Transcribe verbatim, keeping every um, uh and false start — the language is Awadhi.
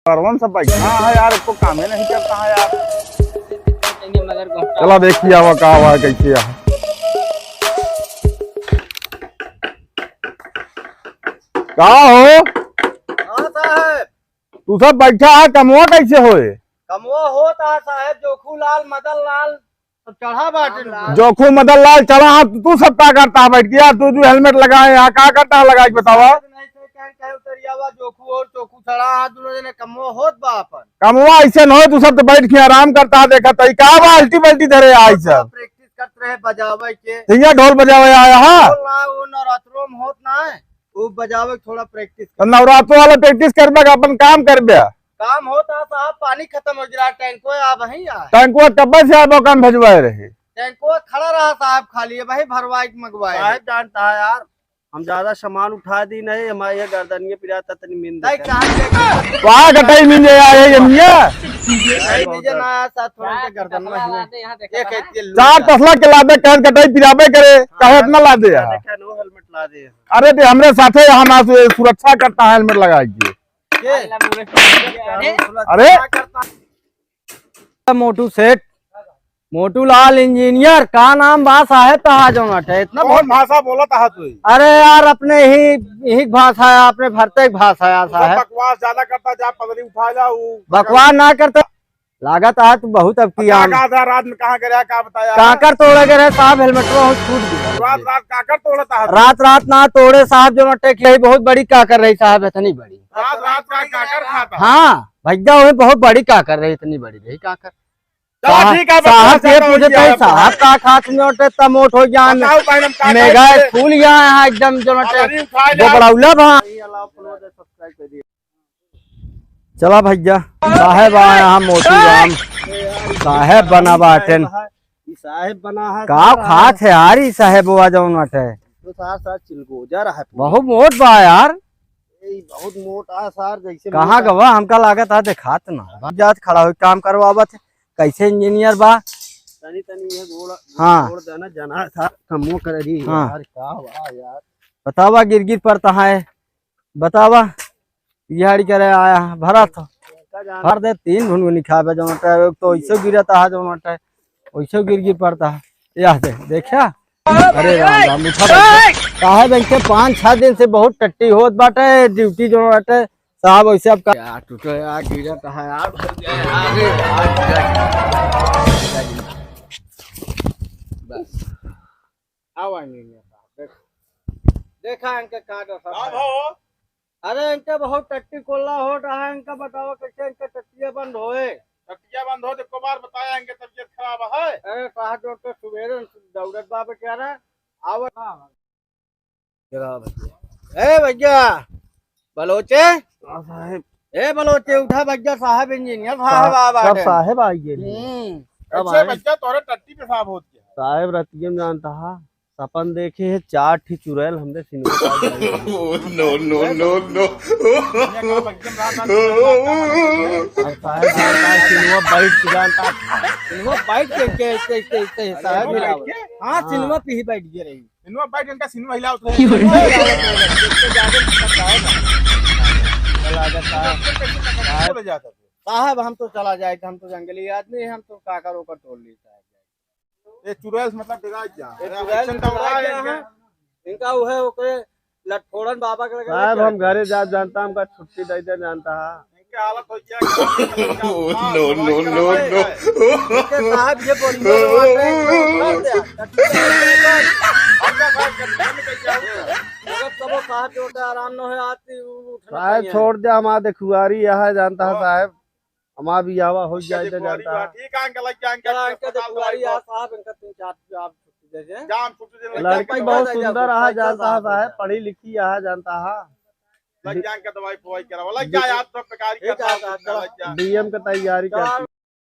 सरवन सब बैठा है यार, एको कामे नहीं करता है यार। चला देखिए, आवा का हुआ है, कैसे है। का हो? हाँ साहब। तू सब बैठा है, कमवा कैसे होए? कमवा होत है साहब, जोखू लाल, मदन लाल, सब चढ़ा बाटे ना। जोखू मदन लाल चढ़ा है, तू सब का करता है बैठ के? यार, तू जो हेलमेट लगाए है, का करता है लगा के बतावा? नहीं, सर, कहीं, कहीं उतरियावा, जोखू और चोखू चढ़ा है, दोनों जने कमवा होत बा अपन। कमवा ऐसे न हो, तू सब तो बैठ के आराम करता है, देखा तो ई का बा, अल्टी बल्टी धरे आई सब। प्रैक्टिस करत रहे बजावे के। तो यहाँ ढोल बजावे आया है? ढोल ना, वो नवरात्रों में होत ना है, वो बजावे के थोड़ा प्रैक्टिस तो कर। नवरात्रों वाला प्रैक्टिस करबे का अपन काम करबे? काम होता साहब, पानी खत्म हो गया, टैंको आ वहीं आ। टैंको कब्बे से आबो कन भेजवाए रहे? टैंको खड़ा रहा साहब, खाली है वही भरवाई के मंगवाए। साहब जानता है यार, हम ज्यादा सामान उठा दी नहीं, हमारे ये गर्दनिये पिराता तनी मिन नहीं, देखे। कहाँ से? वाह, कटाई मिन जाए, ये मिया। नहीं, मुझे ना आया, साथ थोड़ा के गर्दन में हिला। ये कहती है लूट चार तसला के लादे, कहत कटाई पिराबे करे, कहे इतना लादे यार। देखे नो हेलमेट लादे। अरे, ते हमरे साथे यहाँ ना सु-, सुरक्षा करता है हेलमेट लगा के। के? अरे? मोटू सेठ, मोटू लाल इंजीनियर, का नाम बा साहेब तहा जौन अटे? इतना कौन बहुत भाषा बोलत आहा तू? अरे यार, अपने ही, ही भाषा है, अपने भरते की भाषा है तू सब साहेब। बकवास ज्यादा करता, जा पगड़ी उठा जा, ऊ बकवास ना करता। लागत आहा तू बहुत अब का, किया। का आधा रात में कहाँ गया, का बताया? काकर तोड़े गए रहे साहब, हेलमेटवा हो छूट गया। रात, रात काकर तोड़त आहा तू? रात, रात ना तोड़े साहब, जौन अटे कि यही बहुत बड़ी काकर रही साहब, इतनी बड़ी। रात, रात का काकर खाता? हाँ, भैया, वही बहुत बड़ी काकर रही, इतनी बड़ी रही काकर। चला, साहब, ठीक है, साहब बकवास ये ज्यादा हो पूछत गया है, आपका। साहब का खात में उठे, इतना मोट हो गया, बताओ, बहन, हम का मेगा खाए? फूल यहाँ है एकदम, जौन अटे, अरे, उठाए वो ले। बड़ौला भा। चला भैया, साहेब आया हम मोतीराम, साहेब बना बाटेन। ई साहेब बना है, का सारा खात है यार, ई साहेब हुआ जौन बाटे। तो सार सार चिलगोजा रहा है पूरा। बहुत मोट बा यार। ए, बहुत मोट आ सार, जैसे कहाँ मोट आ। गवा, हमका लागत है देखात ना। जात खड़ा हो, काम करवावत है, कैसे इंजीनियर बा। तनी तनी ये गोड़, हाँ। गोड़ देना जना था, कमो कर रही हाँ। यार, का हुआ यार। बतावा गिर गिर पड़ता है। बतावा, दिहाड़ी करे आया, भरा था। भर दे, तीन घुनघुनी खाबे, जौन अटे, एक तो ऐसे गिरता है, जौन अटे, ऐसे गिर गिर पड़ता है। यह दे, देखा? अरे राम राम, उठा बैठ। साहब, इनके पाँच छह दिन से बहुत टट्टी होत बाटे, ड्यूटी जौन बाटे, साहब, वैसे आपका यार, टूटो यार, गिरता है यार, भर गया यार, रे यार, गिरा, गिरा, गिरा, गिरा। बस। आवा नहीं, नहीं, साहब, देख। देखा इनके का दशा का है। भाव? अरे, इनके बहुत टट्टी कोल्ला हो रहा है, इनका बताओ कैसे इनके टट्टिया बंद होए। टट्टिया बंद हो, तो एको बार बताया, इनके तबीयत खराब है। अरे, साहब, जो तो सुबेरे दौड़त बा बेचारा, आवा। ए भैया, बलोचे? हाँ साहेब। ए बलोचे, उठा भैया, साहेब इंजीनियर साहेब आ बाटे। साहेब आई गए। हम्म। कब अच्छा आए? भैया, तोरे टट्टी पेशाब होत क्या? साहेब रतिये में जानता हा, सपन देखे है चार ठी चुड़ैल हमरे सिनेमा। No, no, no, no। और साहेब जानता है, सिनेमा बैठ के जानता है। सिनेमा बैठ के, के, के, के, के, साहेब बैठ मिलावत। के? हाँ, हाँ। सिनेमा पे ही बैठ गए रही। सिनेमा बैठ इनका सिनेमा हिलावत रहे। चला जाता है। चला जाता है। चले जाता है। साहब, हम तो चला जाए, हम तो जंगली आदमी हैं, हम तो काकर ओकर तोड़ लेता है। ये चुड़ैल से मतलब डरा जा। ये अरे, चुड़ैल action से तो हो रहा है डरा इनके। है। इनका वो है, ओकरे लटफोड़न बाबा के लगे साहब, हम घरे जा जानता, हमका छुट्टी दे दे जानता है। इनके हालत हो गया। No, no, no, no। इनके साहब ये बोलिए, अगर कबो साहब जो होता है, आराम न हो, आती उठना साहब, चाहिए। छोड़ दे, हमारा देखुआरी यह है, जानता है हाँ। साहब, हमारा भी आवा हो जाए तो देखुआरी जानता बा। है। ठीक है, अंकल, लग जा, अंकल, चला, अंकल, अस्पताल देखुआरी दवाई आ, साहब, इनका तीन चार, आप छुट्टी दे दें। जा, हम छुट्टी दे दें। लड़की बहुत सुंदर है, जानता है साहब, पढ़ी लिखी है, जानता है। लग जा, इनका दवाई फवाई करावा। लग जा, यार, सब बेकार ठीक है, करता है, ठीक है, लग जा। डीएम का तैयारी करती है।